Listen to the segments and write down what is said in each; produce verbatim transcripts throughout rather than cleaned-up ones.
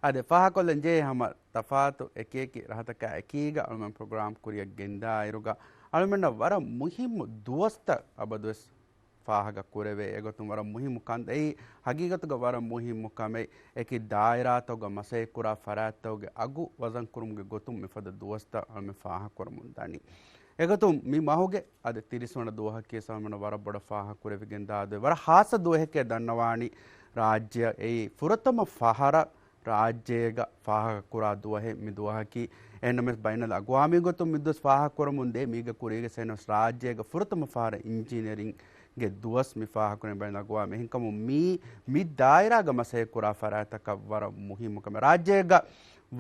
އާދެ، ފާހަކޮށްލަން ޖެހޭ ހަމަ ތަފާތު އެކިއެކި ރަހަތަކާ އެކީގަ އަޅުމެން ޕްރޮގްރާމް ކުރިއަށް ގެންދާއިރުގަ، އަޅުމެންނަށް ވަރަށް މުހިއްމު ދުވަސްތައް އަބަދުވެސް ފާހަގަ ކުރެވޭ. އެގޮތުން ވަރަށް މުހިއްމު ކަން، އެއީ ހަގީގަތުގަ ވަރަށް މުހިއްމު ކަމެއް. އެކި ދާއިރާތަކުގަ މަސައްކަތްކުރާ ފަރާތްތަކުގެ އަގު ވަޒަންކުރުމުގެ ގޮތުން މިފަދަ ދުވަސްތައް އަޅުމެން ފާހަގަކުރަމުން ދަނީ. އެގޮތުން މި މަހުގެ އަދި ތިރީސް ވަނަ ދުވަހަކީ ސަލްމަނަށް ވަރަށް ބޮޑަށް ފާހަގަކުރެވިގެންދާ ދުވަހެއް. ވަރަށް ހާއްސަ ދުވަހެކޭ ދަންނަވާނީ ރާއްޖެއަށް. އެއީ ފުރަތަމަ ފަހަރަށް ރާއްޖޭގަ ފާހަގަކުރާ ދުވަހެއް މި ދުވަހަކީ. އެހެންނަމަވެސް ބައިނަލް އަގުވާމީ ގޮތުން މި ދުވަސް ފާހަގަކުރަމުން ދޭ. މީގަ ކުރީގެ ސެންވެސް ރާއްޖޭގަ ފުރަތަމަ ފަހަރަށް އިންޖީނިއަރިންގ ގެ ދުވަސް މި ފާހަގަކުރަނީ ބައިނަލް އަގުވާމީ. އެހެންކަމުން މީ، މި ދާއިރާގަ މަސައްކަތްކުރާ ފަރާތްތަކަށް ވަރަށް މުހިއްމު ކަމެއް. ރާއްޖޭގަ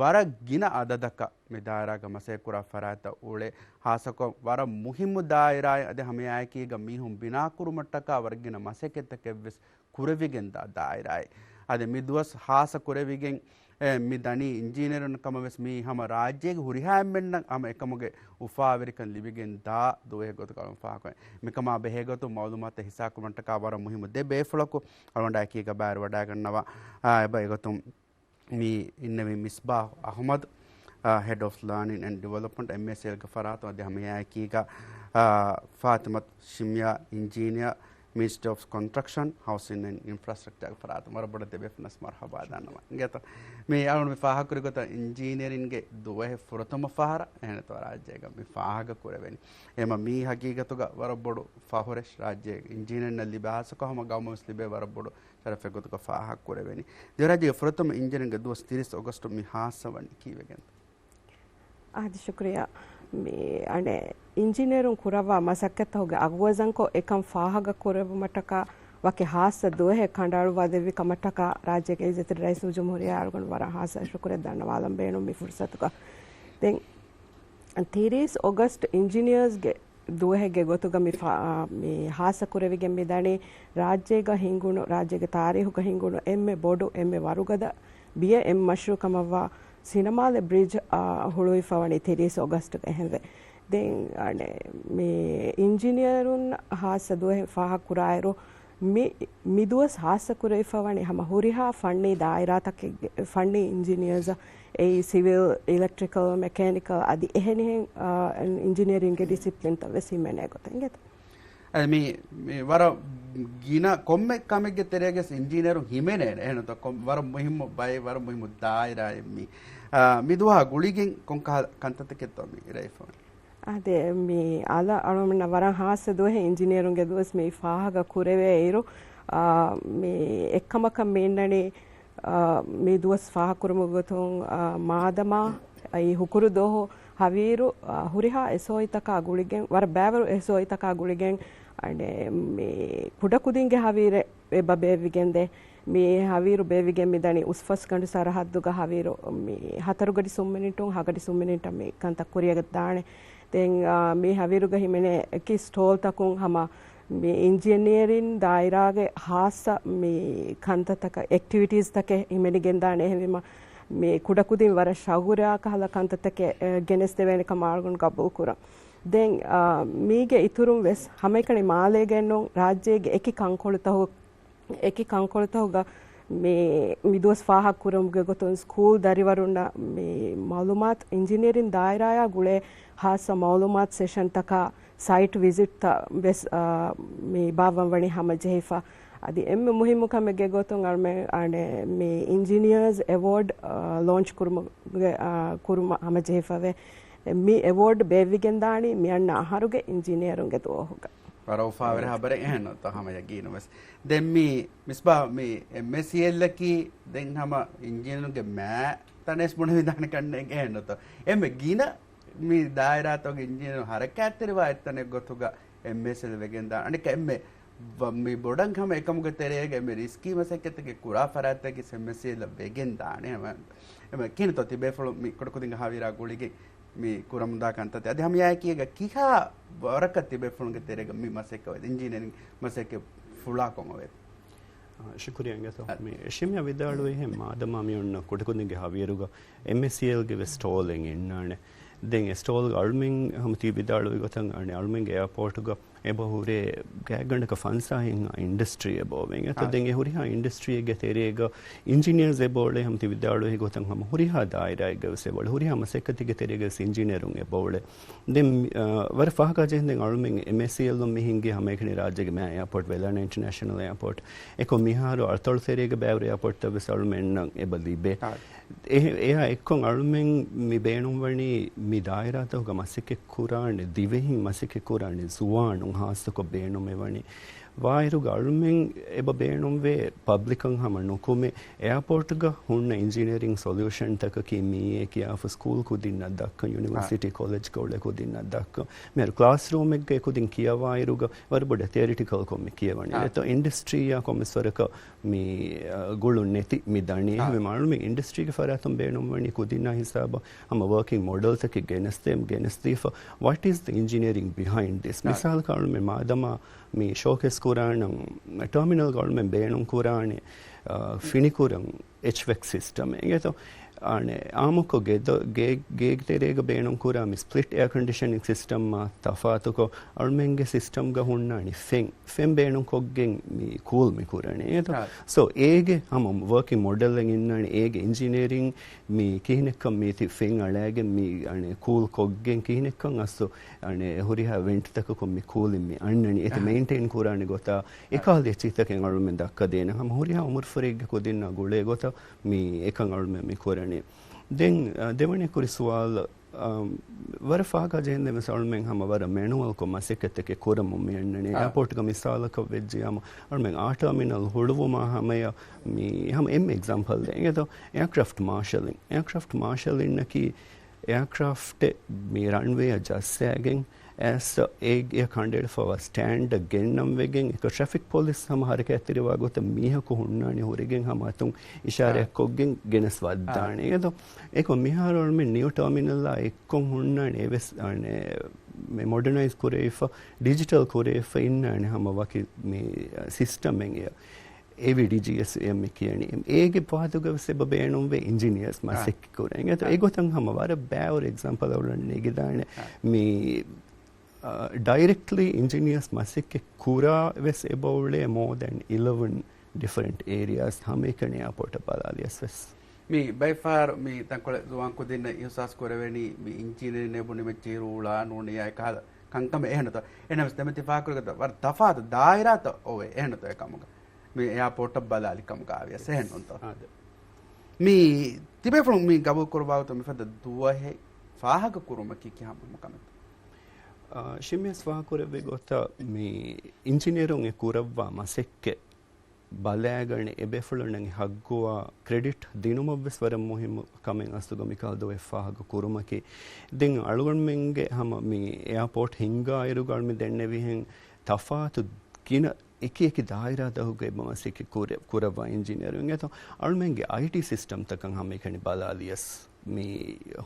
ވަރަށް ގިނަ އަދަދަކަށް މި ދާއިރާގަ މަސައްކަތްކުރާ ފަރާތްތައް އުޅޭ. ހާއްސަކޮށް ވަރަށް މުހިއްމު ދާއިރާއެއް. އަދި ހަމައެއާއެކީގަ މީހުން ބިނާކުރުމަށްޓަކާ ވަރަށް ގިނަ މަސައްކަތްތަކެއްވެސް ކުރެވިގެންދާ ދާއިރާއެއް. އަދި މި ދުވަސް ހާއްސަ ކުރެވިގެން، އެ، މި ދަނީ އިންޖީނިއަރުން ކަމަށް ވެސް މީ ހަމަ ރާއްޖޭގެ ހުރިހާ އެންމެންނަށް ހަމަ އެކަމުގެ އުފާވެރިކަން ލިބިގެން ދާ ދުވަހެއް ގޮތަކަށް އަޅުން ފާހަގަކޮށް. މިކަމާ ބެހޭ ގޮތުން މައުލޫމާތު ހިއްސާކުރުމަށްޓަކާ ވަރަށް މުހިއްމު ދެ ބޭފުޅަކު އަޅުގަނޑާ އެކީގަ ބައިވެރިވަޑައިގަންނަވާ. އާ، އެބަ އެގޮތުން މި އިންނެވި މިސްބާހް އަހުމަދު، އާ، ހެޑް އޮފް ލާނިން އެންޑް ޑިވެލޮޕްމަންޓް، އެމްއޭސީއެލްގެ ފަރާތުން. އަދި ހަމައެއާއެކީގަ، އާ، ފާތިމަތު ޝިމްޔާ، އިންޖީނިއަރ، މިނިސްޓްރީ އޮފް ކޮންސްޓްރަކްޝަން، ހައުސިން އެންޑް އިންފްރާސްޓްރަކްޗާގެ ފަރާތުން. ވަރަށް ބޮޑަށް ދެބޭފުޅުންނަށް މަރުހަބާ ދަންނަވަން. އިނގޭތޯ؟ މި އަޅުން މި ފާހަގަކުރި ގޮތަށް އިންޖީނިއަރިންގެ ދުވަހެއް ފުރަތަމަ ފަހަރަށް އެހެންތޯ ރާއްޖޭގަ މި ފާހަގަ ކުރެވެނީ. އެމަ މީ ހަގީގަތުގަ ވަރަށް ބޮޑު ފަހުރެއް ރާއްޖޭގެ އިންޖީނިއަރުންނަށް ލިބޭ، ހާއްސަކޮށް ހަމަ ގައުމަށް ވެސް ލިބޭ ވަރަށް ބޮޑު ޝަރަފެއް ގޮތުގަ ފާހަގަ ކުރެވެނީ. ދިވެހިރާއްޖޭގެ ފުރަތަމަ އިންޖީނިއަރުންގެ ދުވަސް ތިރީސް އޮގަސްޓު މި ހާއްސަ ވަނީ ކީއްވެގެންތޯ؟ އާދެ، ޝުކުރިއްޔާ. މި އަނެއް އިންޖީނިއަރުން ކުރައްވާ މަސައްކަތްތަކުގެ އަގުވަޒަންކޮށް އެކަން ފާހަގަ ކުރެއްވުމަށްޓަކާ ވަކި ހާއްސަ ދުވަހެއް ކަނޑައަޅުއްވާ ދެއްވި ކަމަށްޓަކާ ރާއްޖޭގެ އިއްޒަތްތެރި ރައީސުލްޖުމްހޫރިއްޔާ އަޅުގަނޑު ވަރަށް ހާއްސަ ޝުކުރެއް ދަންނަވާލަން ބޭނުން މި ފުރުސަތުގަ. ދެން ތިރީސް އޮގަސްޓް އިންޖިނިއަރސްގެ ދުވަހެއްގެ ގޮތުގަ މި ފާ-، މި ހާއްސަ ކުރެވިގެން މި ދަނީ ރާއްޖޭގަ ހިނގުނު، ރާއްޖޭގެ ތާރީހުގަ ހިނގުނު އެންމެ ބޮޑު، އެންމެ ވަރުގަދަ ބިޔަ އެއް މަޝްރޫ ކަމަށްވާ ސިނަމާލެ ބްރިޖް، އާ، ހުޅުވިފަ ވަނީ ތިރީސް އޮގަސްޓްގަ އެހެންވެ. ދެން އަނެއް މި އިންޖިނިއަރުން ހާއްސަ ދުވަހެއް ފާހަގަ ކުރާއިރު، މި، މި ދުވަސް ހާއްސަ ކުރެވިފަ ވަނީ ހަމަ ހުރިހާ ފަންނީ ދާއިރާތަކެއްގެ، ފަންނީ އިންޖިނިއަރސް، އެއީ ސިވިލް، އިލެކްޓްރިކަލް، މެކޭނިކަލް އަދި އެހެނިހެން، އާ، އިންޖިނިއަރިންގެ ޑިސިޕްލިންތައް ވެސް ހިމެނޭ ގޮތެއް އިނގޭތަ؟ އަދި މި، މި ވަރަށް ގިނަ ކޮންމެ ކަމެއްގެ ތެރޭގަސް އިންޖިނިއަރުން ހިމެނޭނެ. އެހެންތޯ ކޮން-، ވަރަށް މުހިއްމު ބައެއް، ވަރަށް މުހިއްމު ދާއިރާއެއް މި. އާ، މި ދުވަހާ ގުޅިގެން ކޮންކަހަލަ ކަންތައްތަކެއްތޯ މި ރޭފޯން؟ އާދެ، މި އަލަށް އަޅުގަނޑަށް ވަރަށް ހާއްސަ ދުވަހެއް އިންޖިނިއަރުންގެ ދުވަސް މި ފާހަގަ ކުރެވޭ އިރު، އާ، މި އެއްކަމަކަށް މި އިންނަނީ، އާ، މި ދުވަސް ފާހަގަކުރުމުގެ ގޮތުން، އާ، މާދަމާ އައި ހުކުރު ދުވަހު ހަވީރު، އާ، ހުރިހާ އެސްއޯއީތަކާ ގުޅިގެން، ވަރަށް ބައިވަރު އެސްއޯއީތަކާ ގުޅިގެން، އަނެއް މި ކުޑަކުދިންގެ ހަވީރެއް އެބަ ބޭއްވިގެންދޭ. މި ހަވީރު ބޭއްވިގެން މިދަނީ އުސްފަސްގަނޑު ސަރަހައްދުގަ ހަވީރު މި ހަތަރު ގަޑި ސުންމިނިޓުން ހަ ގަޑި ސުންމިނިޓަށް މި ކަންތައް ކުރިއަށް ދާނެ. ދެން، އާ، މި ހަވީރުގަ ހިމެނޭ އެކި ސްޓޯލްތަކުން ހަމަ މި އިންޖިނިއަރިން ދާއިރާގެ ހާއްސަ މި ކަންތައްތަކަށް، އެކްޓިވިޓީސްތަކެއް ހިމެނިގެންދާނެ. އެހެންވީމަ، މި ކުޑަކުދިން ވަރަށް ޝައުގުވެރި ކަހަލަ ކަންތައްތަކެއް، އެ، ގެނެސްދެވޭނެ ކަމަށް އަޅުގަނޑު ގަބޫލުކުރަން. ދެން، އާ، މީގެ އިތުރުން ވެސް ހަމައެކަނި މާލޭގައެއްނޫން، ރާއްޖޭގެ އެކި ކަންކޮޅުތަކު، އެކި ކަންކޮޅުތަކުގަ މި، މި ދުވަސް ފާހަގަ ކުރުމުގެ ގޮތުން ސްކޫލް ދަރިވަރުންނަށް މި މައުލޫމާތު އިންޖިނިއަރިން ދާއިރާޔާ ގުޅޭ ހާއްސަ މައުލޫމާތު ސެޝަންތަކާ ސައިޓް ވިޒިޓްތައް ވެސް، އާ، މި ބާއްވަން ވަނީ ހަމަޖެހިފަ. އަދި އެންމެ މުހިއްމު ކަމެއްގެ ގޮތުން އަޅުމެން އަނެއް މި އިންޖިނިއަރސް އެވޯޑް، އާ، ލޯންޗް ކުރުމުގެ، އާ، ކުރުމަށް ހަމަޖެހިފަވޭ. މި އެވޯޑް ބޭއްވިގެންދާނީ މިއަންނަ އަހަރުގެ އިންޖިނިއަރުންގެ ދުވަހުގަ. ވަރަށް އުފާވެރި ހަބަރެއް އެހެންނުތޯ ހަމަ ޔަގީނުން ވެސް. ދެން މި މިސްބާ މި އެމްއޭސީއެލްއަކީ ދެން ހަމަ އިންޖިނިއަރުންގެ މާ ތަނެސް ބުނެވިދާނެ ކަންނޭނގެ އެހެންނުތޯ؟ އެންމެ ގިނަ މި ދާއިރާތަކުގެ އިންޖިނިއަރުން ހަރަކާތްތެރިވާ އެއްތަނެއް ގޮތުގަ އެމްއޭސީއެލް ވެގެންދާނެ. އަނެއްކާ އެންމެ ވަ-، މި ބޮޑަށް ހަމަ އެކަމުގެ ތެރޭގަ އެންމެ ރިސްކީ މަސައްކަތްތަކެއް ކުރާ ފަރާތްތަކެއް އެމްއޭސީއެލް ވެގެންދާނެ. އެމަ، އެމަ ކިހިނެއްތޯ ތިބޭފުޅުން މި ކުޑަކުދިންގެ ހަވީރާ ގުޅިގެން މި ކުރަމުންދާ ކަންތައްތައް. އަދި ހަމައެއާއެކީގަ ކިހާ ވަރަކަށް ތިބޭފުޅުންގެ ތެރޭގަ މި މަސައްކަތް ވެ، އިންޖިނިއަރިން މަސައްކަތް ފުޅާ ކޮން އޮވޭ؟ އާ، ޝުކުރިއްޔާ އިނގޭތޯ. އަ، މި ޝިމްޔާ ވިދާޅުވި ހެން މާދަމާ މި އޮންނަ ކުޑަކުދިންގެ ހަވީރުގަ އެމްއޭސީއެލްގެ ވެސް ސްޓޯލެއް އިންނާނެ. ދެން އެ ސްޓޯލް އަޅުމެން ހަމަ ތި ވިދާޅުވި ގޮތަށް އަނެއް އަޅުމެންގެ އެއާޕޯޓުގަ އެބަ ހުރޭ ގާތްގަނޑަކަށް ފަންސާހެއްހާ އިންޑަސްޓްރީ އެބަ އޮވެން. އެތަ ދެން އެ ހުރިހާ އިންޑަސްޓްރީއެއްގެ ތެރޭގަ އިންޖިނިއަރސް އެބަ އުޅޭ ހަމަ ތި ވިދާޅުވި ގޮތަށް ހަމަ ހުރިހާ ދާއިރާއެއްގަ ވެސް އެބަ އުޅޭ. ހުރިހާ މަސައްކަތެއްގެ ތެރޭގަ ވެސް އިންޖިނިއަރުން އެބަ އުޅޭ. ދެން، އަ، ވަރަށް ފާހަގަ ޖެހެން ދެން އަޅުމެން އެމްއޭސީއެލް މި ހިންގި ހަމައެކަނި ރާއްޖޭގެ މާ އެއާޕޯޓް ވެލާނާ އިންޓަރނޭޝަނަލް އެއާޕޯޓް. އެކޮށް މިހާރު އަޅުތަޅު ތެރޭގަ ބައިވަރު އެއާޕޯޓްތައް ވެސް އަޅުމެންނަށް އެބަ ލިބޭ. އެ-، އެއާ އެއްކޮށް އަޅުމެން މި ބޭނުންވަނީ މި ދާއިރާތަކުގަ މަސައްކަތް ކުރާނެ، ދިވެހިން މަސައްކަތް ކުރާނެ ޒުވާނުން ހާއްސަކޮށް ބޭނުމެވަނީ. ވާއިރުގަ އަޅުމެން އެބަ ބޭނުންވޭ ޕަބްލިކަށް ހަމަ ނުކުމެ، އެއާޕޯޓްގަ ހުންނަ އިންޖިނިއަރިން ސޮލިއުޝަންތަކަކީ މިއޭ ކިޔާފަ ސްކޫލް ކުދިންނަށް ދައްކަން، ޔުނިވަރސިޓީ ކޮލެޖްގަ އުޅޭ ކުދިންނަށް ދައްކަން. މިހާރު ކްލާސްރޫމެއްގަ އެ ކުދިން ކިޔަވާއިރުގަ ވަރަށް ބޮޑަށް ތެއަރިޓިކަލްކޮށް މި ކިޔަވަނީ. އެތޯ އިންޑަސްޓްރީއާ ކޮންމެސް ވަރަކަށް މި، އަ، ގުޅުން ނެތި މި ދަނީ. އާ. އެހެންވީމަ އަޅުމެން އިންޑަސްޓްރީގެ ފަރާތުން ބޭނުންވަނީ ކުދިންނާ ހިސާބަށް ހަމަ ވަރކިން މޮޑެލްތަކެއް ގެނެސްދޭ، ގެނެސްދީފަ، what is the engineering behind this؟ އާ. މިސާލަކަށް އަޅުމެން މާދަމާ މި ޝޯކޭސް ކުރާނަން ޓާމިނަލްގަ އަޅުމެން ބޭނުން ކުރާނެ، އާ، ފިނިކުރަން އެޗްވެކް ސިސްޓަމެއް. އިނގޭތޯ؟ އާނެ، އާއްމުކޮށް ގެދޮ-، ގޭ-، ގޭގެ ތެރޭގަ ބޭނުން ކުރާ މި ސްޕްލިޓް އެއާ ކޮންޑިޝަނިން ސިސްޓަމާ ތަފާތުކޮށް، އަޅުމެންގެ ސިސްޓަމްގަ ހުންނާނީ ފެން، ފެން ބޭނުންކޮށްގެން މި ކޫލް މި ކުރަނީ. އިނގޭތޯ؟ އާ. ސޯ، އޭގެ ހަމަ ވަރކިން މޮޑެލްއެއް އިންނާނެ، އޭގެ އިންޖިނިއަރިން މި ކިހިނެއްކަން މީތި ފެން އަޅައިގެން މި، އަނެ، ކޫލް ކޮށްގެން ކިހިނެއްކަން އަސްލު، އަނެ، ހުރިހާ ވެންޓްތަކަކުން މި ކޫލިން މި އަންނަނީ. އެތި އަހަ. މެއިންޓެއިން ކުރާނެ ގޮތާ، އަހަ. އެކަހަލަ އެއްޗިތަކެއް އަޅުމެން ދައްކަދޭނެ. ހަމަ ހުރިހާ އުމުރުފުރެއްގެ ކުދިންނާ ގުޅޭ ގޮތަށް މި އެކަން އަޅުމެން މި ކުރަނީ. ދެން، އަ، ދެވަނަ ކުރި ސުވާލަށް، އަ، ވަރަށް ފާހަގަ ޖެހެންދެން ވެސް އަޅުމެން ހަމަ ވަރަށް މެނުއަލްކޮށް މަސައްކަތްތަކެއް ކުރަމުން މި އަންނަނީ. އާ. އެއާޕޯޓްގަ މިސާލަކަށް ވެއްޖިޔާމަ، އަޅުމެން އާ ޓާމިނަލް ހުޅުވުމާ ހަމަޔަށް މި ހަމަ އެންމެ އެގްޒާމްޕަލް ދޭން. އެއާޕޯޓް މާޝަލިން. އެއާޕޯޓް މާޝަލިންއަކީ އެއާކްރާފްޓެއް މި ރަންވޭއަށް ޖައްސާގެން އެސް އޭގެ ކަނޑައެޅިފަވާ ސްޓޭންޑަށް ގެންނަން ވެގެން އެކަ ޓްރެފިކް ޕޮލިސް ހަމަ ހަރަކާތްތެރިވާ ގޮތަށް މީހަކު ހުންނާނެ ހުރެގެން ހަމަ އަތުން އިޝާރާތްކޮށްގެން ގެނެސް ވައްދާނެ. އާ. އެދޯ އެކޮ މިހާރު އަޅުމެން ނިއު ޓާމިނަލާ އެއްކޮށް ހުންނާނެ އެވެސް އަނެ މި މޮޑަނައިޒް ކުރެވިފަ، ޑިޖިޓަލް ކުރެވިފަ އިންނާނެ ހަމަ ވަކި މި ސިސްޓަމެއް އެ. އެވިޑިޖީއެސް އެ މި ކިޔަނީ. އޭގެ ފަހަތުގަ ވެސް އެބަ ބޭނުންވޭ އިންޖިނިއަރސް އާ. މަސައްކަތް ކުރަން. އެތަ އާ. އެގޮތަށް ހަމަ ވަރަށް ބައިވަރު އެގްޒާމްޕަލް އަޅުގަނޑު ނެގިދާނެ. އާ. މި، އާ، ޑައިރެކްޓްލީ އިންޖިނިއަރސް މަސައްކަތް ކުރާ ވެސް އެބަ އުޅޭ މޯ ދެން އިލެވަން ޑިފަރެންޓް އޭރިއާސް ހަމައެކަނި އެއާޕޯޓަށް ބަލާލިޔަސް ވެސް. މި ބައެއް ފަހަރު މި ތަންކޮޅެއް ޒުވާން ކުދިންނަށް އިހުސާސް ކުރެވެނީ މި އިންޖިނިއަރިން އެބުނިމައްޗި ރޫޅާ ނޫނިޔާ އެކަހަލަ ކަންކަމެއް އެހެންނުތޯ. އެހެނަސް ދެމެތި ފާކުރިގަތަ ވަރަށް ތަފާތު ދާއިރާތައް އޮވޭ އެހެންނުތޯ އެކަމުގަ. މި އެއާޕޯޓަށް ބަލާލި ކަމުގަ ވިޔަސް އެހެންނުތޯ. އާދެ. މި ތިބޭފުޅުން މި ގަބޫލު ކުރުވާގޮތުން މިފަދަ ދުވަހެއް ފާހަގަ ކުރުމަކީ ކިހާ މަހަކަމެއްތޯ؟ އާ، ޝިމްޔަސް ފާހަގަކުރެއްވި ގޮތަށް މި އިންޖިނިއަރުން އެ ކުރައްވާ މަސައްކަތް ބަލާގަނެ އެބޭފުޅުންނަށް ހައްގުވާ ކްރެޑިޓް ދިނުމަށްވެސް ވަރަށް މުހިއްމު ކަމެއް އަސްލުގަ މިކަހަލަ ދުވަހެއް ފާހަގަ ކުރުމަކީ. ދެން އަޅުގަނޑުމެންގެ ހަމަ މި އެއާޕޯޓް ހިންގާއިރުގަ އަޅުމެން ދެންނެވިހެން ތަފާތު ގިނަ އެކި އެކި ދާއިރާތަކުގަ އެބަ މަސައްކަތް ކުރެ-، ކުރައްވާ އިންޖިނިއަރުން އެތޯ އަޅުމެންގެ އައިޓީ ސިސްޓަމްތަކަށް ހަމައެކަނި ބަލާލިޔަސް. މި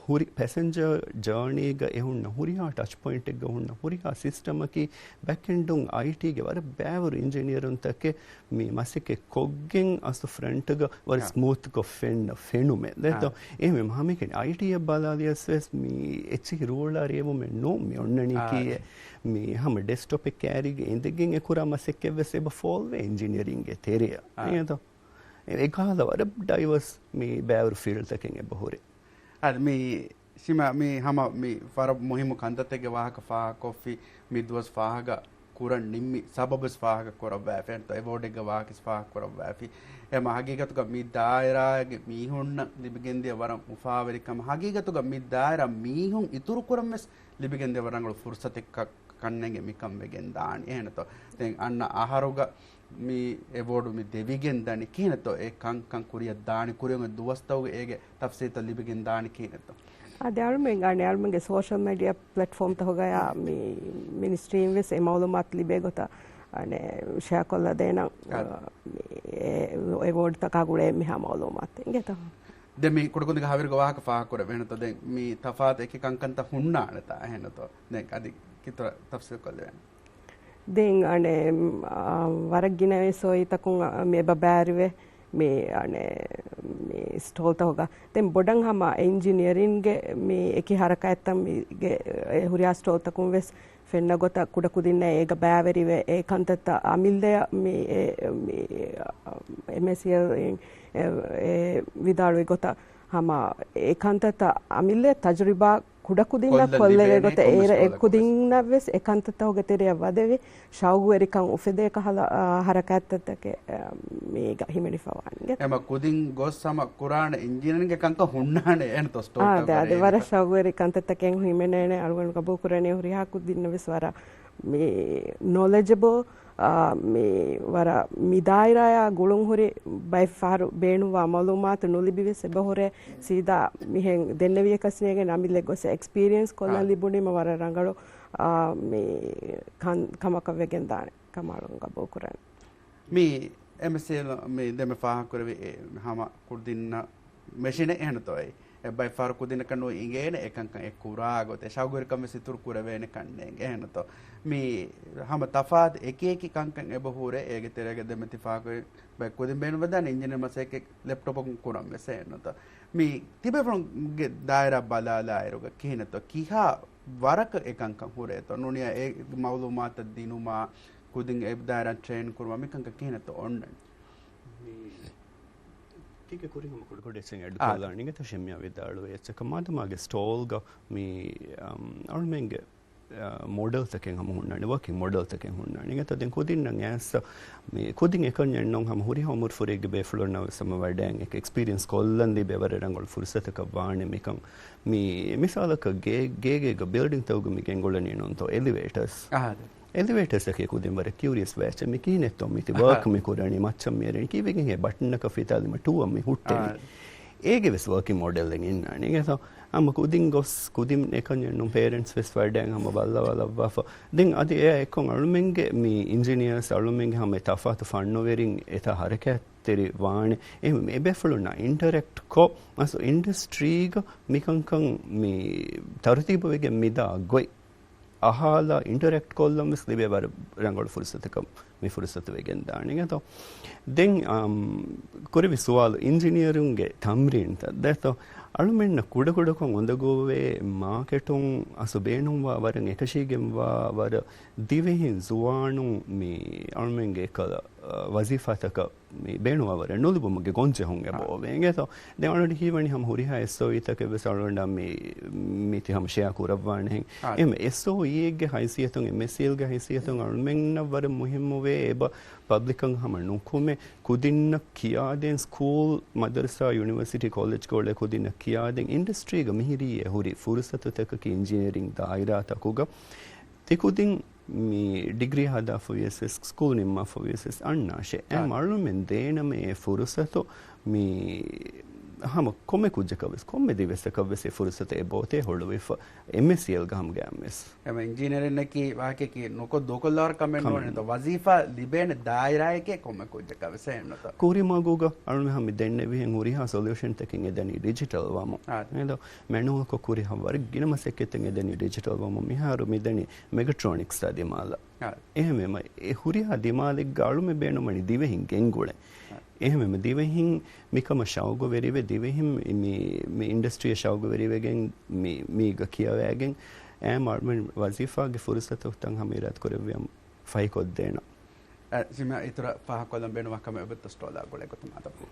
ހުރި ޕެސެންޖަރ ޖާނީގަ އެ ހުންނަ ހުރިހާ ޓަޗް ޕޮއިންޓެއްގަ ހުންނަ ހުރިހާ ސިސްޓަމަކީ ބެކްއެންޑުން އައިޓީގެ ވަރަށް ބައިވަރު އިންޖިނިއަރުންތަކެއް މި މަސައްކަތް ކޮށްގެން އަސްލު ފްރަންޓްގަ ވަރަށް އާ. ސްމޫތްކޮށް ފެންނަ ފެނުމެއް ދެތޯ. އާ. އެހެންވީމަ ހަމައެކަނި އައިޓީއަށް ބަލާލިޔަސް ވެސް މި އެއްޗެހި ރޫޅާ ރިޔެވުމެއް ނޫން މި އޮންނަނީކީއެއް. އާ. މި ހަމަ ޑެސްކްޓޮޕެއް ކައިރީގަ އިނދެގެން އެ ކުރާ މަސައްކަތް ވެސް އެބަ ފޯލްވޭ އިންޖިނިއަރިންގެ ތެރެއަށް. އާ. އެހެންތޯ. އެ-، އެކަހަލަ ވަރަށް ޑައިވަސް މި ބައިވަރު ފީލްޑްތަކެއް އެބަ ހުރޭ. އަދި މި ޝިމާ މި ހަމަ މި ވަރަށް މުހިއްމު ކަންތައްތަކެއް ވާހަކަ ފާހަގަކޮށްފި މި ދުވަސް ފާހަގަ ކުރަން ނިންމި ސަބަބުވެސް ފާހަގަ ކުރައްވައިފި އެންތޯ އެވޯޑެއްގެ ވާހަކަސް ފާހަގަ ކުރައްވައިފި. އެމަ ހަގީގަތުގަ މި ދާއިރާގެ މީހުންނަށް ލިބިގެންދިޔަ ވަރަށް އުފާވެރިކަމަށް ހަގީގަތުގަ މި ދާއިރާ މީހުން އިތުރުކުރަން ވެސް ލިބިގެންދިޔަ ވަރަށް ރަނގަޅު ފުރުސަތެއް ކަ-، ކަންނޭނގެ މިކަން ވެގެން ދާނީ. އެހެންތޯ؟ ދެން އަންނަ އަހަރުގަ މި އެވޯޑު މި ދެވިގެން ދަނީ ކިހިނެއްތޯ؟ އެ ކަންކަން ކުރިއަށް ދާނީ ކުރިއަށް އޮތް ދުވަސްތަކުގެ އޭގެ ތަފްސީލްތައް ލިބިގެން ދާނީ ކިހިނެއްތޯ؟ އާދެ، އަޅުމެން އަނެއް އަޅުމެންގެ ސޯޝަލް މީޑިއާ ޕްލެޓްފޯމްތަކުގަޔާ މި މިނިސްޓްރީން ވެސް އެ މައުލޫމާތު ލިބޭ ގޮތަށް އަނެއް ޝެއާކޮށްލަދޭނަން. އާ. މި އެ-، އެވޯޑްތަކާ ގުޅޭ މިހާ މައުލޫމާތު އިނގޭތޯ؟ ދެން މި ކުޑަކުދިންގެ ހަވީރުގެ ވާހަކަ ފާހަގަކުރެވޭނެތޯ؟ ދެން މި ތަފާތު އެކި ކަންކަންތައް ހުންނާނެތާ އެހެންނުތޯ؟ ދެން އަދި ކިތުރަ ތަފްސީލް ކޮށްލެވޭނެ. ދެން އަނެއް، އާ، ވަރަށް ގިނަ ވެސް އޮތްތަކުން، އާ، މި އެބަ ބާރުވެ މި އަނެއް މި ސްޓޯލްތަކުގަ. ދެން ބޮޑަށް ހަމަ އެންޖިނިއަރިންގެ މި އެކި ހަރަކާތްތައް މީގެ އެ ހުރިހާ ސްޓޯލްތަކުން ވެސް ފެންނަ ގޮތަށް ކުޑަކުދިންނަށް އޭގަ ބައިވެރިވެ އެ ކަންތައްތައް އަމިއްލަޔަށް މި އެ، މި، އެމްއޭސީއެލް އިން އެ، އެ ވިދާޅުވި ގޮތަށް ހަމަ އެ ކަންތައްތައް އަމިއްލަ ތަޖުރިބާ ކުޑަކުދިންނަށް ކޮށްލަން ކޮށްލެވޭ ގޮތަށް ލިބޭނެ އޭރަ ކޮންމެ އެއްކުދިންނަށް ވެސް އެ ކަންތައްތަކުގެ ތެރެއަށް ވަދެވި ޝައުގުވެރިކަން އުފެދޭ ކަހަލަ، އާ، ހަރަކާތްތައްތަކެއް، އާ، މީގަ ހިމެނިފަވާނެ. އެމަ ކުދިން ގޮސް ހަމަ ކުރާނެ އިންޖިނިއަރިންގެ ކަންކަން ހުންނާނެ އެހެންތޯ ސްޓޯލް އާ، ދެ، އާ، ދެ، ވަރަށް ޝައުގުވެރި ކަންތައްތަކެއް ހިމެނޭނެ. އަޅުގަނޑު ގަބޫލު ކުރަނީ ހުރިހާ ކުދިންނަށް ވެސް ވަރަށް މި ނޮލެޖަބަލް، އާ، މި ވަރަށް މި ދާއިރާއާ ގުޅުން ހުރި ބައެއް ފަހަރު ބޭނުންވާ މައުލޫމާތު ނުލިބި ވެސް އެބަ ހުރޭ. ސީދާ މިހެން ދެންނެވިޔަކަސް ނޭނގެ އަމިއްލަ ގޮސް އެކްސްޕީރިއެންސް ކޮށްލަން އާ. ލިބުނީމަ ވަރަށް ރަނގަޅު، އާ، މި ކަން-، ކަމަކަށް ވެގެން ދާނެ ކަމަށް އަޅުން ގަބޫލު ކުރަން. މި އެމްއެސްއެލް މި ދެމެ ފާހަގަކުރެވި އެ ހަމަ ކުދިންނަށް މެޝިނެއް އެހެންތޯއޭ. އެ ބައެއް ފަހަރު ކުދިންނަކަށް ނު އިނގޭނެ އެކަންކަން އެ ކުރާ ގޮތެއް ޝައުގުވެރިކަން ވެސް އިތުރު ކުރެވޭނެ ކަންނޭނގެ އެހެންތޯ. މި ހަމަ ތަފާތު އެކި އެކި ކަންކަން އެބަ ހުރޭ އޭގެ ތެރޭގަ ދެމެ ތި ފާހަގަކުރި ބައެއް ކުދިން ބޭނުންވެދާނެ އިންޖިނިއަރ މަސައްކަތް ލެޕްޓޮޕަކުން ކުރަން ވެސް އެހެންތޯ. މި ތިބޭފުޅުންގެ ދާއިރާ ބަލާލާއިރުގަ ކިހިނެއްތޯ ކިހާ ވަރަކަށް އެކަންކަން ހުރޭތޯ ނޫނިޔާ އެ މައުލޫމާތަށް ދިނުމާ ކުދިން އެ ދާއިރާ ޓްރޭން ކުރުމާ މިކަންކަން ކިހިނެއްތޯ އޮންނަނީ؟ މި ތިގެ ކުރިން ހަމަ ކުޑަކުޑަ އެއްޗެއް އެޑް އާ. ކޮށްލާނީ އިނގޭތޯ ޝެމްޔާ ވިދާޅުވި އެއްޗަކަށް މާދަމާގެ ސްޓޯލްގަ މި، އަމް، އަޅުމެންގެ، އާ، މޮޑެލްތަކެއް ހަމަ ހުންނާނެ، ވަކި މޮޑެލްތަކެއް ހުންނާނެ. އިނގޭތޯ ދެން ކުދިންނަށް އައިސް މި ކުދިން އެކަންޏެއް ނޫން ހަމަ ހުރިހާ އުމުރު ފުރެއްގެ ބޭފުޅުންނަށް ވެސް ހަމަ ވަޑައިގެން އެކްސްޕީރިއެންސް ކޮށްލަން ލިބޭ ވަރަށް ރަނގަޅު ފުރުސަތަކަށް ވާނެ މިކަން. މި މިސާލަކަށް ގޭ-، ގޭގޭގަ ބިލްޑިންތަކުގަ މި ގެންގުޅެނީ ނޫންތޯ އެލިވޭޓަރސް. އާ، އެލިވޭޓަރސްއަކީ ކުދިން ވަރަށް ކިއުރިއަސް ބައެއްޗެއް މި ކިހިނެއްތޯ މިތި އަހަ. ވާކް މި ކުރަނީ މައްޗަށް މިއެރެނީ ކީއްވެގެން ހޭ ބަޓަންއަކަށް ފިތާލީމަ ޓޫއަށް މި ހުއްޓެވި. އާ. އޭގެ ވެސް ވަކި މޮޑެލްއެއް އިންނާނެ. އިނގޭތޯ ހަމަ ކުދިން ގޮސް ކުދިން އެކަންޏެއް ނޫން ޕޭރެންޓްސް ވެސް ވަޑައިގެން ހަމަ ބައްލަވާލައްވާފަ. ދެން އަދި އެއާ އެއްކޮށް އަޅުމެންގެ މި އިންޖިނިއަރސް އަޅުމެންގެ ހަމަ ތަފާތު ފަންނުވެރިން އެތާ ހަރަކާތްތެރި ވާނެ. އެހެން އެބޭފުޅުންނާ އިންޓަރެކްޓް ކޮށް އަސް އިންޑަސްޓްރީގަ މިކަންކަން މި ތަރުތީބުވެގެން މިދާ ގޮތް އަހާލާ އިންޓަރެކްޓް ކޮށްލަން ވެސް ލިބޭ ވަރަށް ރަނގަޅު ފުރުސަތަކަށް މި ފުރުސަތު ވެގެން ދާނެ. އިނގޭތޯ ދެން، އަމް، ކުރެވި ސުވާލު އިންޖިނިއަރުންގެ ތަމްރީންތައް ދޭތޯ އަޅުމެންނަށް ކުޑަކުޑަކޮށް އުނދަގޫވޭ މާކެޓުން އަސް ބޭނުންވާ ވަރަށް އެކަށީގެންވާ ވަރަށް ދިވެހިން ޒުވާނުން މި އަޅުމެންގެ އެކަލަ، އަ، ވަޒީފާތަކަށް މި ބޭނުންވާވަރެއް ނުލިބުމުގެ ގޮންޖެހުން އެބަ އާ. އޮވޭ އިނގޭތޯ. ދެން އަޅުގަނޑު ހީވަނީ ހަމަ ހުރިހާ އެސްއޯއީތަކެއް ވެސް އަޅުގަނޑާ މި، މިތި ހަމަ ޝެއާ ކުރައްވާނެހެން. އާ. އެހެން އެސްއޯއީއެއްގެ ހައިސިއްޔަތުން، އެމްއެސްއީއެލްގެ ހައިސިއްޔަތުން އަޅުމެންނަށް ވަރަށް މުހިއްމުވޭ އެބަ ޕަބްލިކަށް ހަމަ ނުކުމެ، ކުދިންނަށް ކިޔާދޭން ސްކޫލް، މަދަރުސާ، ޔުނިވަރސިޓީ، ކޮލެޖްގަ އުޅޭ ކުދިންނަށް ކިޔާދޭން އިންޑަސްޓްރީގަ މިހިރީ އެ ހުރި ފުރުސަތުތަކަކީ އިންޖިނިއަރިން ދާއިރާތަކުގަ ތި ކުދިން މި ޑިގްރީ ހަދާފަވިޔަސް ވެސް، ސްކޫލް ނިންމާފަވިޔަސް ވެސް އަންނާށޭ. އާ. އެހެން އަޅުމެން ދޭނަމޭ އެ ފުރުސަތު މި ހަމަ ކޮންމެ ކުއްޖަކަށް ވެސް، ކޮންމެ ދިވެއްސަކަށް ވެސް އެ ފުރުސަތު އެބައޮތޭ ހުޅުވިފަ އެމްއެސްއީއެލްގަ ހަމަ ގައިމުވެސް. އެމަ އިންޖިނިއަރިންއަކީ ވާހަކައަކީ ނުކޮށް ދޫކޮށްލާވަރު ކަމެއް ނޫން. ކަމެއް އެންތޯ ނޫން. ވަޒީފާ ލިބޭނެ ދާއިރާއެކޭ ކޮންމެ ކުއްޖަކަށް ވެސް އެހެންނުތޯ. ކުރިމަގުގަ އަޅުމެން ހަމަ ދެންނެވިހެން ހުރިހާ ސޮލިއުޝަންތަކެއް އެދަނީ ޑިޖިޓަލް ވަމުން. އާ. އެންތޯ މެނުއަލްކޮށް ކުރި ހަމަ ވަރަށް ގިނަ މަސައްކަތްތައް އެދަނީ ޑިޖިޓަލް ވަމުން. މިހާރު މިދަނީ މެގަޓްރޯނިކްސްއާ ދިމާލަށް. އާ. އެހެންވީމަ، އެ ހުރިހާ ދިމާލެއްގަ އަޅުމެއް ބޭނުންވަނީ ދިވެހިން ގެންގުޅެން. އާ. އެހެންވީމަ، ދިވެހިން މިކަމަށް ޝައުގުވެރިވެ، ދިވެހިން މި، މި އިންޑަސްޓްރީއަށް ޝައުގުވެރިވެގެން، މި، މީގަ ކިޔަވައިގެން، އަޅުމެން ވަޒީފާގެ ފުރުސަތުތައް ހަމަ އިރާދަކުރެއްވިޔަމަ ފަހިކޮށްދޭނަން. އަ، ޝެމްޔާ، އިތުރަށް ފާހަގަކޮށްލަން ބޭނުންވާ ކަމެއް އޮތްތޯ ސްޓޯލާ ގުޅޭ ގޮތުން މާދަމާ.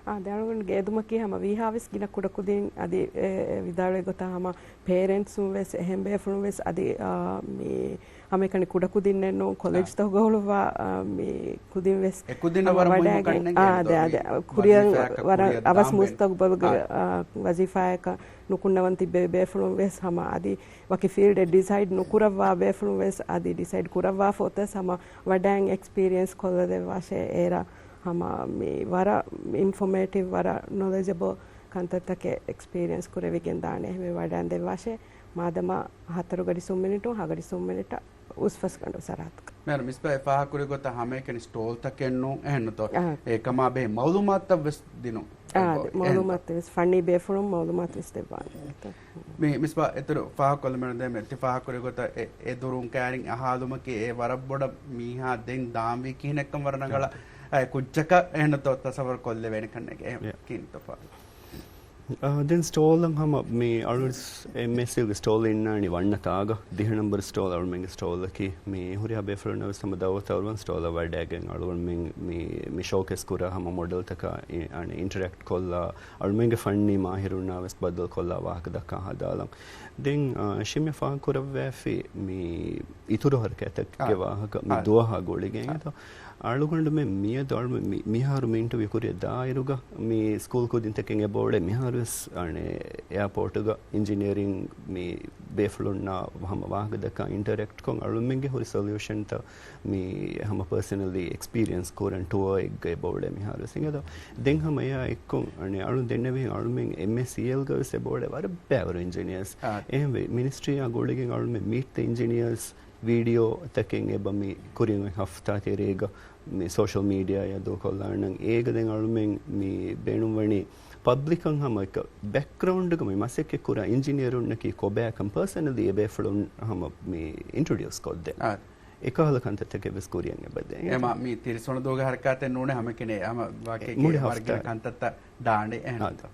އާ، ދެ އަޅުގަނޑުގެ އެދުމަކީ ހަމަ ވީހާވެސް ގިނަ ކުޑަކުދިން އަދި އެ، އެ ވިދާޅުވި ގޮތަށް ހަމަ ޕޭރެންޓްސުން ވެސް އެހެން ބޭފުޅުން ވެސް އަދި، އާ، މި ހަމައެކަނި ކުޑަކުދިންނެއް ނޫން ކޮލެޖްތަކުގަ އާ. ހުޅުވާ، އާ، މި ކުދިން ވެސް އެކުދިންނަށް ހަމަ ވަރަށް މުހިއްމު ވަޑައިގެން، ކަންނޭނގެ އާ، އެންތޯ ދެ، އާ، ދެ، މި ކުރިއަށް ވަޒީފާއަކަށް ވަރަށް ކުރިއަށް އަވަސް ދާން ބޭނުން. މުސްތަގުބަލުގެ، އާ. އާ، ވަޒީފާއަކަށް ނުކުންނަވަން ތިއްބެވި ބޭފުޅުން ވެސް ހަމަ އަދި ވަކި ފީލްޑެއް ޑިސައިޑް ނުކުރައްވާ ބޭފުޅުން ވެސް އަދި ޑިސައިޑް ކުރައްވާފަ އޮތަސް ހަމަ ވަޑައިން އެކްސްޕީރިއެންސް ކޮށްލަދެއްވާށޭ އޭރަށް ހަމަ މި ވަރަށް އިންފޮމޭޓިވް، ވަރަށް ނޮލެޖަބަލް ކަންތައްތަކެއް އެކްސްޕީރިއެންސް ކުރެވިގެން ދާނެ. އެހެންވެ ވަޑައިން ދެއްވާށޭ މާދަމާ ހަތަރު ގަޑި ސުން މިނިޓުން، ހަ ގަޑި ސުން މިނިޓަށް އުސްފަސްގަނޑު ސަރަހައްދުގަ. މޭރު މިސްބާ އެ ފާހަގަކުރި ގޮތަށް ހަމައެކަނި ސްޓޯލްތަކެއް ނޫން އެހެންނުތޯ؟ އާ. އެކަމާ ބެހޭ މައުލޫމާތުތައް ވެސް ދިނުން. އާ، އެބަ-، އެހެންތޯ؟ މައުލޫމާތު ވެސް ފަންނީ ބޭފުޅުން މައުލޫމާތު ވެސް ދެއްވާނެ. މި މިސްބާ އިތުރު ފާހަގަކޮށްލަމެން ދޭ މެ-، ތި ފާހަގަކުރި ގޮތަށް އެ، އެ ދުރުން ކައިރިން އަހާލުމަކީ އެ ވަރަށް ބޮޑަށް މީހާ ދެން ދާންވީ ކިހިނެއްކަން ވަރަށް ރަނގަޅަށް އާ. އެ ކުއްޖަކަށް އެހެންނުތޯ ތަސައްވަރު ކޮށްލެވޭނެ ކަންނޭނގެ. އެ ޔާ. ކިހިނެއްތޯ ފާހަގަ. އާ، ދެން ސްޓޯލަށް ހަމަ މި އަޅު އެމްއެސްއެލްގެ ސްޓޯލް އިންނާނީ ވަންނަ ތާގަ، ދިހަ ނަންބަރު ސްޓޯލް އަޅުމެންގެ ސްޓޯލަކީ. މި ހުރިހާ ބޭފުޅުންނަށް ވެސް ހަމަ ދައުވަތު އަޅުވަން ސްޓޯލަށް ވަޑައިގެން އަޅުގަނޑުމެން މި، މި ޝޯކޭސް ކުރާ ހަމަ މޮޑެލްތަކާ އި-، އަނެ އިންޓަރެކްޓް ކޮށްލާ، އަޅުމެންގެ ފަންނީ މާހިރުންނާ ވެސް ބައްދަލު ކޮށްލާ ވާހަކަ ދައްކާ ހަދާލަން. ދެން، އާ، ޝިމްޔާ ފާހަގަ ކުރައްވައިފި މި އިތުރު ހަރަކާތްތަކެއްގެ އާ. ވާހަކަ މި އާ. ދުވަހާ ގުޅިގެން އާ. އެތަ އަޅުގަނޑުމެން މިއަދު އަޅު މި، މިހާރު މި އިންޓަވިއު ކުރި ދާއިރުގަ މި ސްކޫލް ކުދިންތަކެއް އެބައުޅޭ މިހާރު ވެސް އަނެ އެއާޕޯޓުގަ އިންޖިނިއަރިން މި ބޭފުޅުންނާ ހަމަ ވާހަކަ ދައްކާ އިންޓަރެކްޓް ކޮށް އަޅުމެންގެ ހުރި ސޮލިއުޝަންތައް މި ހަމަ ޕާސަނަލީ އެކްސްޕީރިއެންސް ކުރަން ޓުއާއެއްގަ އެބައުޅޭ މިހާރު ވެސް އިނގޭތޯ. ދެން ހަމަ އެއާ އެއްކޮށް އަނެ އަޅު ދެންނެވިހެން އަޅުމެން އެމްއޭސީއެލްގަ ވެސް އެބައުޅޭ ވަރަށް ބައިވަރު އިންޖިނިއަރސް. އާ. އެހެންވެ މިނިސްޓްރީއާ ގުޅިގެން އަޅުމެން މީޓް ދަ އިންޖިނިއަރސް ވީޑިއޯ ތަކެއް އެބަ މި ކުރިން އޮތް ހަފްތާ ތެރޭގަ މި ސޯޝަލް މީޑިއާއާ ދޫކޮށްލާނަން. އޭގަ ދެން އަޅުމެން މި ބޭނުންވަނީ ޕަބްލިކަށް ހަމަ އެކަ ބެކްގްރައުންޑްގަ މި މަސައްކަތް ކުރާ އިންޖިނިއަރުންނަކީ ކޮބާކަން ޕާސަނަލީ އެ ބޭފުޅުން ހަމަ މި އިންޓްރޮޑިއުސް ކޮށްދޭން. އާ. އެކަހަލަ ކަންތައްތަކެއް ވެސް ކުރިއަށް އެބަދޭ. އެމަ މި ތިރިސުނު ދުވަހުގެ ހަރަކާތެއް ނޫނޭ ހަމަ ކިނެ ހަމަ ވާކެ މުޅި ވަރަށް ގިނަ ހަފްތާ. ކަންތައްތައް ދާނެ އެހެން. އާ. އާދެ،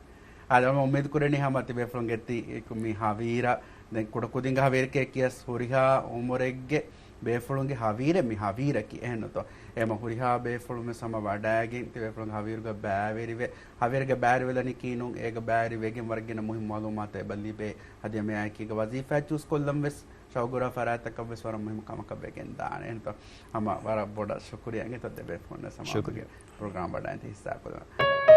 އަދި އަމަ އުއްމީދު ކުރަނީ ހަމަ ތިބޭފުޅުންގެ ތި މި ހަވީރަ، ދެން ކުޑަކުދިންގެ ހަވީރެކޭ ކިޔަސް ހުރިހާ އުމުރެއްގެ ބޭފުޅުންގެ ހަވީރެއް މި ހަވީރަކީ އެހެންނުތޯ. އެމަ ހުރިހާ ބޭފުޅުން ވެސް ހަމަ ވަޑައިގެން ތިބޭފުޅުންގެ ހަވީރުގަ ބައިވެރިވެ، ހަވީރުގަ ބައިވެރިވެލަނީކީ ނޫން، އޭގަ ބައިވެރިވެގެން ވަރަށް ގިނަ މުހިންމު މައުލޫމާތު އެބަ ލިބޭ. އަދި އެމައާއެކީގަ ވަޒީފާ ޗޫސް ކޮށްލަން ވެސް ޝައުގުރާ ފަރާތްތަކަށް ވެސް ވަރަށް މުހިންމު ކަމަކަށް ވެގެން ދާނެ. އެހެންތޯ ހަމަ ވަރަށް ބޮޑަށް ޝުކުރިއްޔާ އިނގޭތޯ ދެބޭފުޅުންނަށް ހަމަ ޝުކުރިއްޔާ. ޕްރޮގްރާމް ވަޑައިގެން ހިއްސާ ކޮށްލަން.